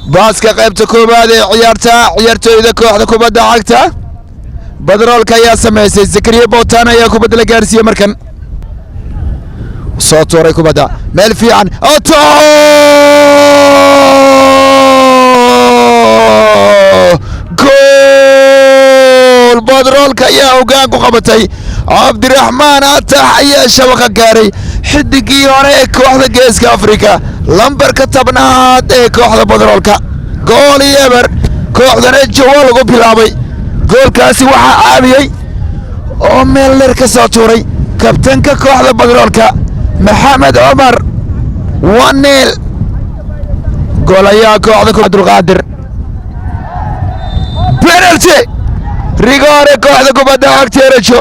Baaska qaybta koowaad ee ciyaarta, ciyaartooyda kooxda kubadda cagta Badroolka ayaa samaysay. Zakariya Bootaan ayaa kubadda la gaarsiiyey, markan soo tuuray kubadda meel fiican. Oto gool! Badroolka ayaa hoggaan ku qabatay. Cabdiraxmaan Atax ayaa shabaqa gaaray, xidigii hore ee kooxda Geeska Afrika, lambarka 10aad ee kooxda Badroolka. 1-0 kooxdan Ejo waa lagu bilaabay. Goolkaasi waxaa caawiyey oo meel dheer ka soo tuuray kabtanka kooxda Badroolka, Maxamed Cumar. 1-0 gool ayaa kooxda Cabdulqaadir. Penalty, rigoore kooxda kubadda cagta Rajo.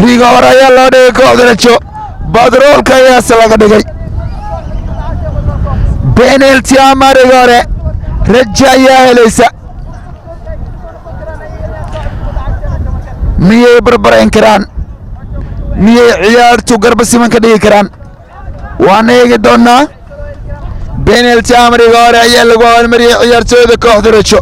Rigoore ayaa loo dhigay kooxda Rajo, Badroolka ayaase laga dhigay. Penalty ama rigoore, Rajo ayaa helaysa. Miyay barbarayn karaan? Miyay ciyaartu garba siman ka dhigi karaan? Waan eegi doonnaa. Penalty ama rigoore ayaa lagu abaalmariyey ciyaartooyda kooxda Rajo.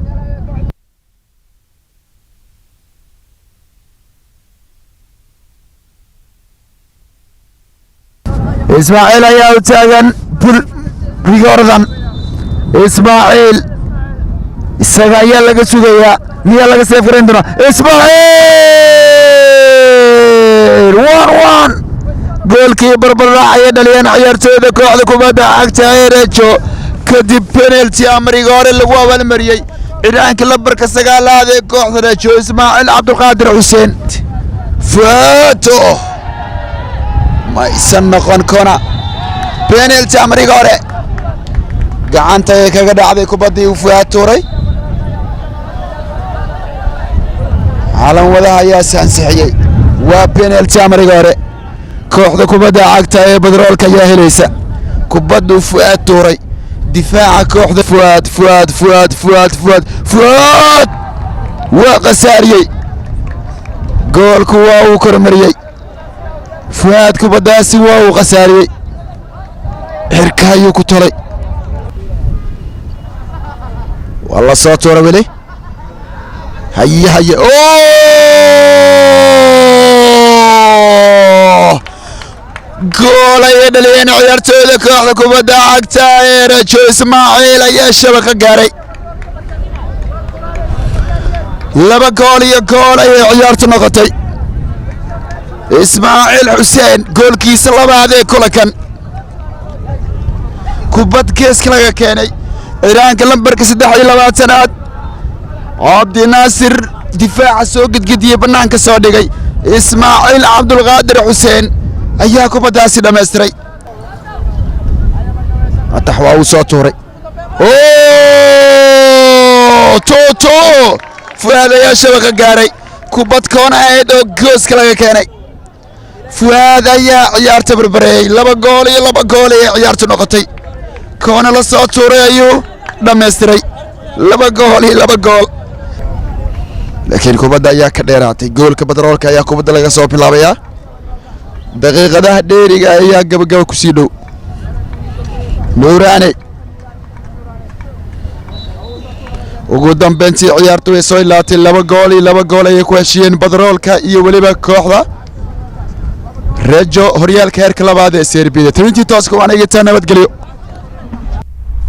Ismaaciil ayaa u taagan bul rigooradan. Ismaaciil isaga ayaa laga sugayaa. Miyaa laga save garayn doonaa? Ismaaciil! 1-1. Goolkii barbardhac ayay dhaliyeen ciyaartooyda kooxda kubadda cagta ee Rajo, kadib penalty ama rigoore lagu abaalmariyey cidaanka lambarka 9aad ee kooxda Rajo, Ismaaciil Cabdulqaadir Xuseen. Fato ma isan noqon kona. Penalty ama rigoore, gacanta ayay kaga dhacday kubaddii uu Fuaad tuuray. Calan wadaha ayaa sansixiyey, waa penalty ama rigoore. Kooxda kubadda cagta ee Badroolka ayaa helaysa. Kubadduu Fu'aad tuuray, difaaca kooxda. Fuaad, Fuaad, Fuaad, Fuaad, Fuaad, Fuaad waa khasaariyey. Goolku waa uu kormariyey Fuaad, kubaddaasi waa uu khasaariyey, xirka ayuu ku tolay. Waa la soo tuuray weli. Haye, haye! Oh! Gool ayay dhaliyeen ciyaartooyda kooxda kubadda cagta ee Rajo. Ismaaciil ayaa shabaqa gaaray. 2 gool iyo gool ayay ciyaartu noqotay. Ismaaciil Xuseen goolkiisa labaad ee kulankan, kubad geeska laga keenay, ciraanka lambarka 23aad Cabdinaasir difaaca soo gedgediyey, bannaanka soo dhigay. Ismaaciil Cabdulqaadir Xuseen ayaa kubaddaasi dhammaystiray. Atax waa uu soo tuuray. 2-2. Fuaad ayaa shabaqa gaaray, kubad koona ahayd oo gooska laga keenay. Fuaad ayaa ciyaarta barbareeyey. 2 gool iyo 2 gool ayay ciyaartu noqotay. Koona la soo tuuray ayuu dhammaystiray. 2 gool iyo 2 gool, laakiin kubadda ayaa ka dheeraatay. Goolka Badroolka ayaa kubadda laga soo bilaabayaa. Daqiiqadaha dheeriga ayaa gabagaba ku sii dhow. Nuuraane. Ugu dambeyntii ciyaartu way soo ilaatay. 2 gool iyo 2 gool ayay ku heshiiyeen Badroolka iyo weliba kooxda Rejo, horyaalka heerka labaad ee Serbida. Tabintii tooska waan eegitaa. Nabadgelyo.